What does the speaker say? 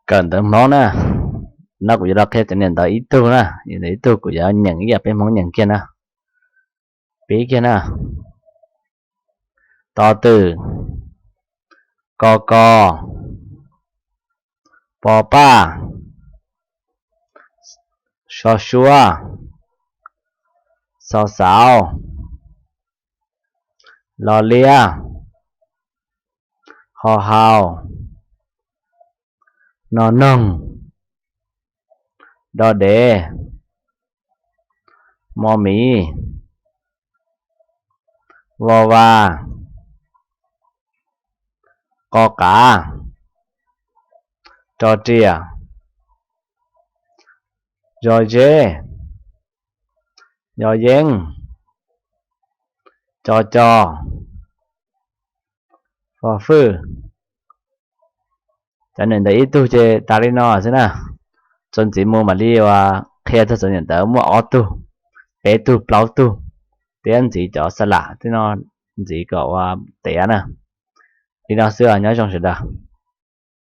Kawm ntawv Hmoob na, no kuv yuav los qhia cov niam ntawv ib tug na, niam ntawv ib tug kuv yuav nyeem ib yam peb Hmoob nyeem kiag na. Pib kiag na. To twm, ko ko, po paj, so suab, xo xauv, lo liab, ho hau, no noog, do dev, mo miv, vo va, qo qav, ro riam, zog zeb, yog yeeb, co co, fo fwj. Cov niam ntawv ib tug ces tas li no xwb na. Txuas ntxiv mus mam li ua qhia txog cov niam ntawv muaj ob tug, peb tug, plaub tug, thiab ntxiv cov xa lam tej no ntxiv kom ua tiav na. Li no xwb os, nyob zoo sawv daws.